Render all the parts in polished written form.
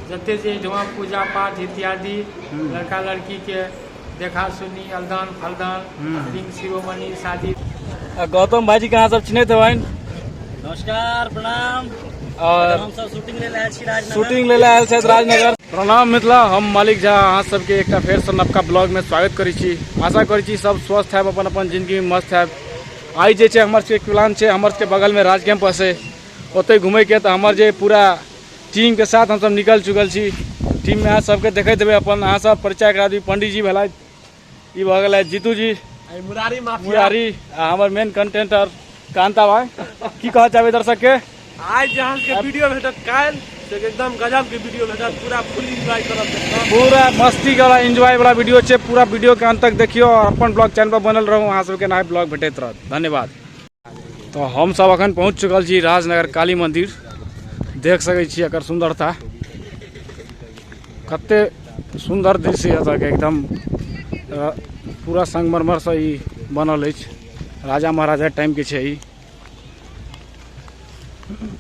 जते जे एहिठमा पूजा पाठ इत्यादि लड़का लड़की के देखा सुनी अलदान फलदान रिंग शिरोमणि शादी। आ गौतम भाईजी के अहाँ सब चिन्हैत हेबनि। नमस्कार, प्रणाम। और हम सब शूटिंग लेल आयल छी राजनगर। शूटिंग लेल आयल छथि राजनगर। प्रणाम मिथिला, हम मालिक झा अहाँ सबके एकटा फेरसँ नवका ब्लॉग में स्वागत करै छी। आशा करै छी सब स्वस्थ हैब, अपन अपन जिंदगी में मस्त हैब। आइ जे छै हमर सबके प्लान छै, हमर सबके बगल में राज कैंपस है, ओतहि घुमैके। तऽ हमर जे पूरा टीम के साथ हमसब निकल चुकल छी। टीम में अहाँ सबके देखैत हेबै, अपन अहाँ सब परिचय करा दी। पंडीजी जी भेलथि, ई भऽ गेलथि जीतू जी, मुरारी माफिया, मुरारी, आ हमर मेन कंटेंटर कांता भाई। की कहऽ चाहबै दर्शक के? आइ जे अहाँ सबके वीडियो भेटत काल्हि से एकदम गजब के वीडियो भेटत, पूरा फुल एंजॉय करब देखब। पूरा मस्ती वाला एंजॉय वाला वीडियो छै। पूरा वीडियो के अंत तक देखियौ और अपन ब्लॉग चैनल पर बनल रहू, अहाँ सबके नया ब्लॉग भेटैत रहत। धन्यवाद। तो हम सब अखन पहुँच चुकल छी राजनगर काली मंदिर। देख सकै छी एकर सुंदरता, कते सुंदर दृश्य एतऽ के, एकदम पूरा संगमरमर से ई बनल अछि। राजा महाराजा टाइम के छै ई।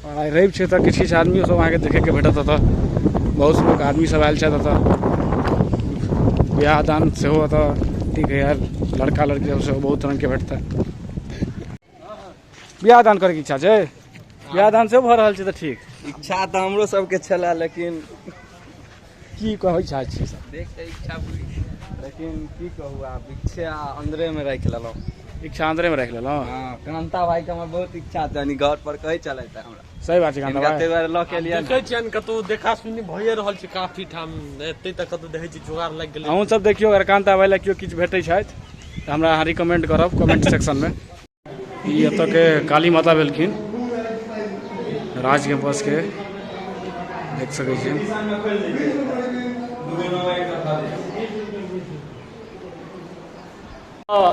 और आइ रवि छै तऽ किछु किछु आदमियो सब अहाँके देखेके भेटत। एतऽ बहुत लोक आदमी सब आयल छथि। एतऽ बियाह दान सेहो एतऽ ठीक होइए, लड़का लड़की सब सेहो बहुत रंगके भेटतै। बियाह दान करैके इच्छा छै? बियाह दान सेहो भऽ रहल छै तऽ ठीक। इच्छा तऽ हमरो सबके छलए, लेकिन की कहै चाहै छी सब? देख के इच्छा पूरी, लेकिन की कहू, आब इच्छा अंदरे में राखि लेलहुँ। इच्छा अंदरे में राखि लेलहुँ। हाँ, कांता भाई के हमर बहुत इच्छा छनि, घर पर कहै छलथि हमरा। सही बात छै कांता हिनका भाई। ताहि दुआरे लऽ के एलियनि। देखै छियनि कतहु देखा सुनी भइए रहल छै काफी ठाम, एते तऽ कतहु देखै छी जोगाड़ लागि गेलै। अहूँ सब देखियौ, अगर कांता भाई लए केओ किछु भेटै छथि तऽ हमरा अहाँ रिकमेंड करब कमेंट सेक्शन में। ई एतऽ के काली माता भेलखिन राज कैंपस के, देख सकै छी।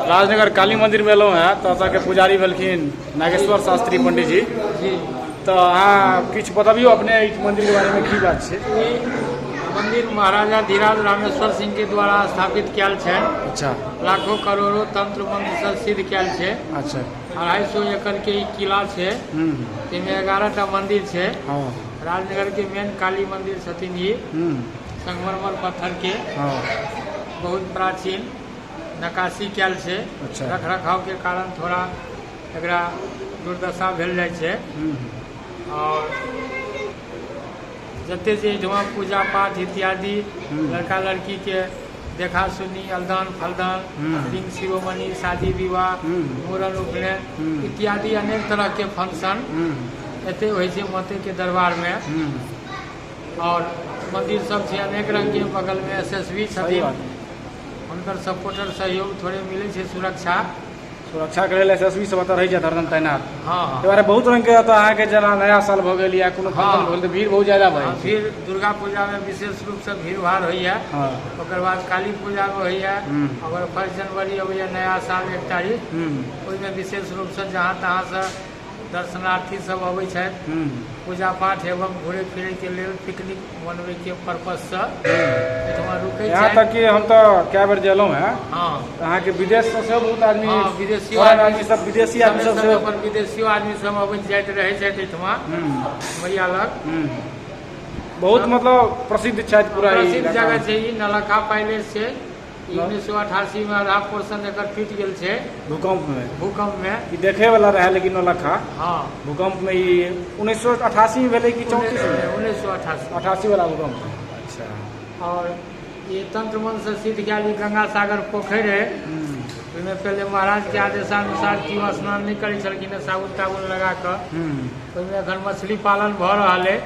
राजनगर काली मंदिर में एलहुँ हैं तऽ एतऽ के पुजारी भेलखिन नागेश्वर शास्त्री पंडित जी। तऽ अहाँ किछु बतबियौ अपने एहि मंदिर के बारे में, की बात छै? ई मंदिर महाराजा धीराज रामेश्वर सिंह के द्वारा स्थापित कयल छै। लाखों करोड़ों तंत्र मंत्र से सिद्ध कयल छै। 250 एकड़ के ई किला छै, ताहिमे 11टा मंदिर छै। राजनगर के मेन काली मंदिर छथिन ई, संगमरमर पत्थर के, बहुत प्राचीन नक्काशी कयल छै। रख रखाव के कारण थोड़ा एकरा दुर्दशा भेल जाइ छै। और जते जे एहिठमा पूजा पाठ इत्यादि लड़का लड़की के देखा सुनी अलदान फलदान रिंग शिरोमणि शादी विवाह मूड़न उपनयन इत्यादि अनेक तरह के फंक्शन एते होइ छै माते के दरबार में। और मंदिर सब छै अनेक रंग के, बगल में एस एस बी छथिन, हुनकर सपोर्टर सहयोग थोड़े मिलै छै। सुरक्षा सुरक्षा के लेल एस एस बी सब एतऽ रहै छै हरदम तैनात। हाँ हाँ ताहि दुआरे बहुत रंग के एतऽ अहाँके जेना नया साल भऽ गेल या कोनो फंक्शन भऽ गेल तऽ भीड़ बहुत ज्यादा भऽ जाइ छै। फिर दुर्गा पूजा में विशेष रूप से भीड़ भाड़ होइया, ओकर बाद काली पूजा में होइया, अगर 1 जनवरी अबैया नया साल 1 तारीख, ओहिमे विशेष रूप से जहाँ तहाँ से दर्शनार्थी सब अबै छथि पूजा पाठ एवं घुरै फिरै के लेल, पिकनिक मनबै के पर्पस से एहिठमा रुकै यहाँ छथि। तक कि हम तऽ कए बेर गेलहुँ हैं, तऽ अहाँके विदेश से सेहो बहुत आदमी, हाँ, विदेशी foreign आदमी सब, विदेशी आदमी सब समय सेहो समय पर विदेशियो आदमी सब अबैत जाइत रहै छथि एहिठमा मैया लग। बहुत मतलब प्रसिद्ध छथि पूरा ई प्रसिद्ध इलाका। जगह छै ई। नलखा पैलेस छै, ई 1988 में आधा पोर्शन एकर टूटि गेल छै भूकंप में। भूकंप में ई देखे वाला रहे, लेकिन नौलखा भूकंप में ई 1988 में भेलै कि 34 में? 1988। 88 वाला भूकंप। अच्छा। और ये तंत्र मंत्र से सिद्ध कयल ई गंगा सागर पोखरि है। ओहिमे पहिले महाराज के आदेशानुसार केओ स्नान नहि करै छलखिन हेँ साबुन ताबुन लगा कऽ। ओहिमे एखन मछली पालन भऽ रहल है।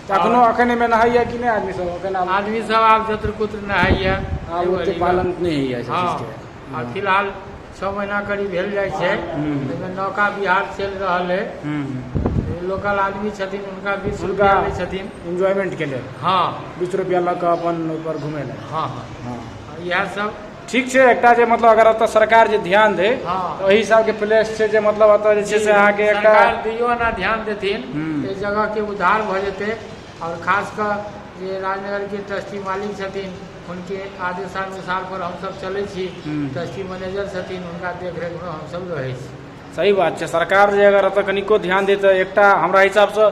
तऽ एखनो एखन एहिमे नहाइया कि नहि आदमी सब एखन? आब आदमी सब आब जत्र कुत्र नहाइया। आब ओते पालन नहि होइया एहि सब चीजके। आ फिलहाल 6 महीना करीब भेल जाइ छै, ओहिमे नौका विहार चलि रहल है। लोकल आदमी छथिन, हुनका 20 हुनका रुपया लै छथिन एन्जॉयमेंट के लेल। 20 रुपया लऽ कऽ अपन ओहिपर घुमै लए। हाँ हाँ इएह सब ठीक छै। एकटा जे मतलब अगर एतऽ सरकार जे ध्यान दै तऽ ओहि हिसाब के प्लेस छै जे मतलब एतऽ जे छै से अहाँके एकटा सरकार दुइयो आना ध्यान देथिन एहि जगह के उद्धार भऽ जेतै। और खास कऽ जे राजनगर के ट्रस्टी मालिक छथिन, हुनके आदेशानुसार पर हमसब चलै छी। ट्रस्टी मैनेजर छथिन, हुनका देखरेख मे हमसब रहै छी। सही बात छै। सरकार जे अगर एतऽ कनिको ध्यान दै तऽ एकटा हमरा हिसाबसँ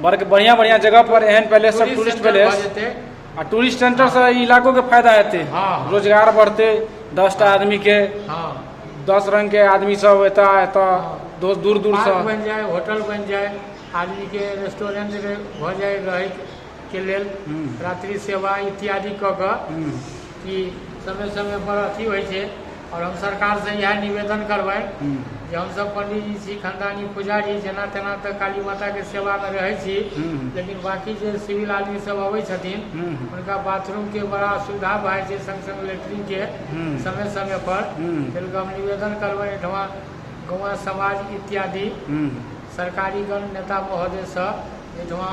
बड़ बढ़िया बढ़िया जगह पर एहन पैलेस सब टूरिस्ट सेंटर भऽ पैलेस जेतै। आ टूरिस्ट सेंटर से ई इलाको के फायदा हेतै। हाँ। रोजगार बढ़तै, 10टा आदमी के, हाँ 10 रंग के आदमी सब एतऽ एतऽ दोस्त दूर दूर पार्क से। बनि जाए, होटल बनि जाए, आदमी के रेस्टोरेंट भऽ जाए रहै के लेल, रात्रि सेवा इत्यादि कऽ कऽ कि समय समय पर अथी होइ छै। आओर हम सरकारसँ इएह निवेदन करबै जे हमसब पंडीजी छी, खानदानी पुजारी, जेना तेना तऽ काली माताके सेवामे रहै छी, लेकिन बाँकी जे सिविल आदमी सब अबै छथिन हुनका बाथरूमके बड़ा असुविधा भऽ जाइ छै, संग संग लेटरिनके समय समय पर। ताहि हम निवेदन करबै एहिठमा गौआँ समाज इत्यादि सरकारीगण नेता महोदयसँ, एहिठमा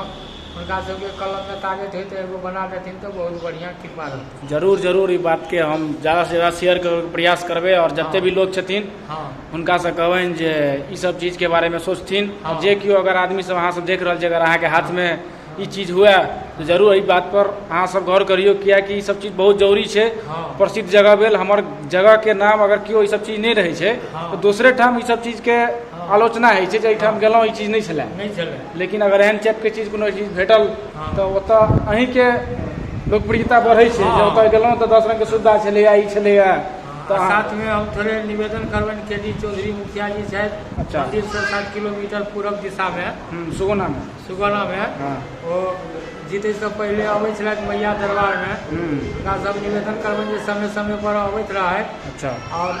हुनका सबके कलममे ताकत होइ तऽ एगो बना देथिन तऽ बहुत बढ़िआँ कृपा रहतै। जरूर जरूर, ई बातके हम ज़्यादासँ ज़्यादा शेयर करैके प्रयास करबै आओर जते भी लोग छथिन हुनकासँ कहबनि जे ई सब चीजके बारेमे सोचथिन। जे केओ अगर आदमी सब अहाँ सब देख रहल छी, अगर अहाँके हाथमे ई चीज हुए तऽ जरूर एहि बात पर अहाँ सब गौर करियौ, कियाकि ई सब चीज बहुत जरूरी छै। प्रसिद्ध जगह भेल हमर जगहके नाम, अगर केओ ई सब चीज नहि रहै छै तऽ दोसरे ठाम ई सब चीजके आलोचना होइ छै जे एहिठाम गेलहुँ ई चीज नहि छलै। नहि छलै। लेकिन अगर एहन टाइपके चीज कोनो चीज भेटल तऽ ओतऽ अहीँके लोकप्रियता बढ़ै छै जे ओतऽ गेलहुँ तऽ 10 रङ्गके सुविधा छलैए, ई छलैए। तऽ साथमे हम थोड़े निवेदन करबनि, के डी चौधरी मुखिया जी छथि। अच्छा। मन्दिरसँ 7 किलोमीटर पूरब दिशामे, सुगौनामे। सुगौनामे। ओ जीतैसँ पहिले अबै छलथि मैया दरबारमे। हुनका सब निवेदन करबनि जे समय समय पर अबैत रहथि। अच्छा। आओर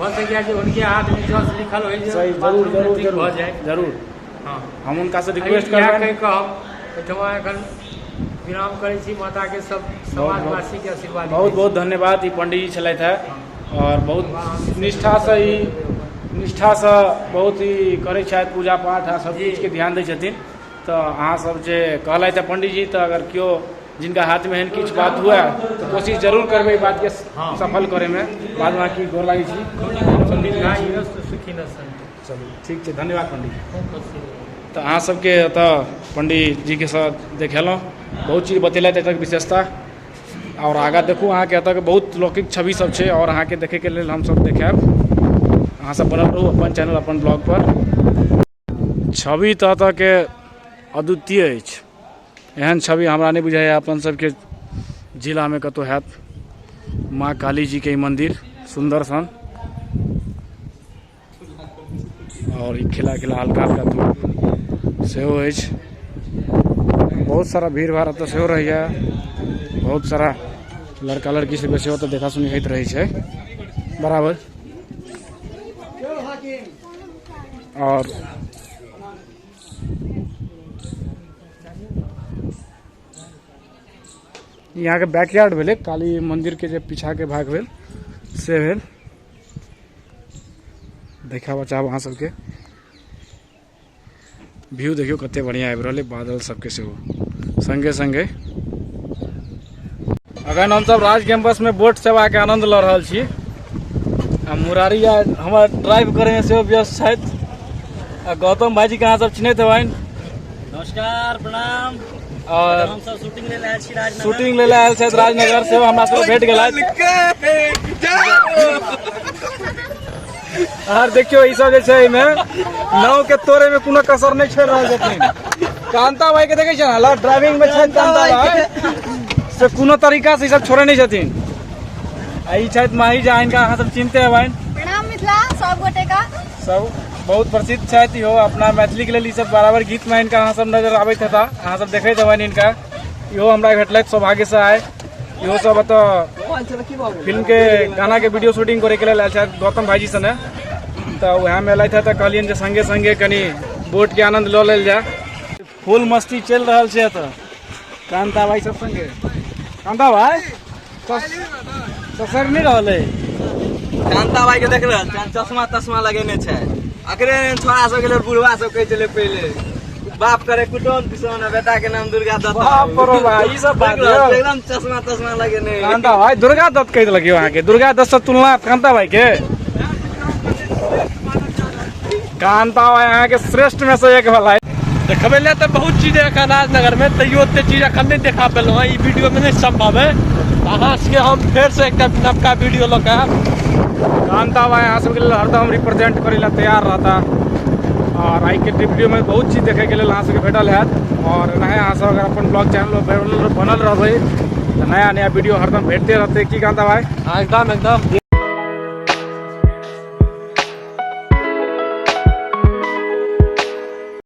भऽ सकैए जे हुनके हाथमे जस लिखल होइ जे सही, जरूर जरूर जरूर भऽ जाए। जरूर। हँ, हम हुनकासँ रिक्वेस्ट इएह करबनि। कहि कऽ हम एहिठमा एखन विराम करै छी। माताके सब समाजवासीके आशीर्वाद। बहुत बहुत धन्यवाद। ई पंडीजी छलथि हे आओर बहुत निष्ठासँ, ई निष्ठासँ बहुत ही करै छथि पूजा पाठ आ सब चीजके ध्यान दै छथिन। तऽ अहाँ सब जे कहलथि हे पंडीजी, तऽ अगर केओ जिनका हाथमे एहन किछु बात हुए तऽ कोशिश जरूर करबै ई बातके सफल करैमे। बाद बाकी गोर लागै छी। चलू ठीक छै, धन्यवाद पंडीजी। तऽ अहाँ सबके एतऽ पंडीजीके साथ देखेलहुँ, बहुत चीज बतेलथि एतऽके विशेषता। आओर आगाँ देखू, अहाँके एतऽके बहुत लौकिक छवि सब छै आओर अहाँके देखैके लेल हमसब देखायब। अहाँ सब बनल रहू अपन चैनल अपन ब्लॉग पर। छवि तऽ एतऽके अद्वितीय अछि, एहन छवि हमरा नहि बुझाइए अपन सबके जिलामे कतहु हैत। माँ काली जीके ई मन्दिर सुन्दर सन आओर ई खिला खिला हल्का हल्का धूप सेहो अछि। बहुत सारा भीड़ भाड़ एतऽ सेहो रहैए, बहुत सारा लड़का लड़की सबके सेहो एतऽ देखा सुनी होइत रहै छै बराबर। आओर यहाँ के बैकयार्ड भेलै, काली मंदिर के जे पीछा के भाग भेल से भेल। देखाबऽ चाहब अहाँ सबके व्यू, देखियौ कते बढ़िया आबि रहल है, बादल सबके सेहो संगे संगे। अखन हमसब राज कैंपस में बोट सेवा के आनंद लऽ रहल छी आ मुरारी आ हमर ड्राइव करे में सेहो व्यस्त छथि। आ गौतम भाईजी के अहाँ सब चिन्हैत हेबनि। नमस्कार, प्रणाम। और हम सब शूटिंग ले आयल छी राजनगर। शूटिंग ले आयल छथि राजनगर, सेहो हमरा सब भेट गेलथि। आर देखियौ ई सब जे छै एहिमे नाव के तोड़े में कोनो कसर नहि छोड़ि रहल छथिन। कांता भाई के देखै छियै ने, ड्राइविंग में छथि कांता भाई, से कोनो तरीका से ई सब छोड़े नहि छथिन। आ ई छथि माही झा, हिनका अहाँ सब चिन्हते हेबनि। प्रणाम मिथिला सब गोटे का। सब बहुत प्रसिद्ध छथि इहो अपना मैथिली के लेल। ई सब बराबर गीत में हिनका अहाँ सब नजर आबैत हेता, अहाँ सब देखैत हेबनि हिनका। इहो हमरा भेटलथि सौभाग्य से आइ। इहो सब एतऽ फिल्म के गाना के वीडियो शूटिंग करे के लेल आयल छथि गौतम भाईजी सने, तऽ उएह में एलथि तऽ कहलियनि जे संगे संगे कनि बोट के आनंद लऽ लेल जाय। फुल मस्ती चलि रहल छै एतऽ कांता भाई सब संगे। कांता भाई ससर नहि रहल है। कांता भाई के देख रहल छियनि, चश्मा तश्मा लगेने छै। अकरे छोड़ा सब गेलै, बुढ़वा सब कहै छलै पहिले बाप करे कुटौन पिसौन आ बेटा के नाम दुर्गा दत्त। बाप रो भाई, ई सब बात देख रहल यौ। छियै, एकदम चश्मा तश्मा लगेने। कांता भाई दुर्गा दत्त कहि देलक यौ अहाँके, दुर्गा दत्त से तुलना कांता भाई के। कांता भाई अहाँके श्रेष्ठ में से एक भेलै। देखबै लए तऽ बहुत चीज है एखन राजनगर में, तैयो ओते चीज एखन नहि देखा पेलहुँ हँ, ई वीडियो में नहि सम्भव है। अहाँ सबके हम फेर से एकटा नवका वीडियो लऽ कऽ आयब। कांता भाई अहाँ सबके लेल हरदम रिप्रेजेंट करै लए तैयार रहता और आइ के वीडियो में बहुत चीज देखे के लेल अहाँ सबके भेटल हैत। और एनाहे अहाँ सब अगर अपन ब्लॉग चैनल पर बनल रहबै तऽ नया नया वीडियो हरदम भेटते रहतै। की कांता भाई? हाँ, एकदम एकदम।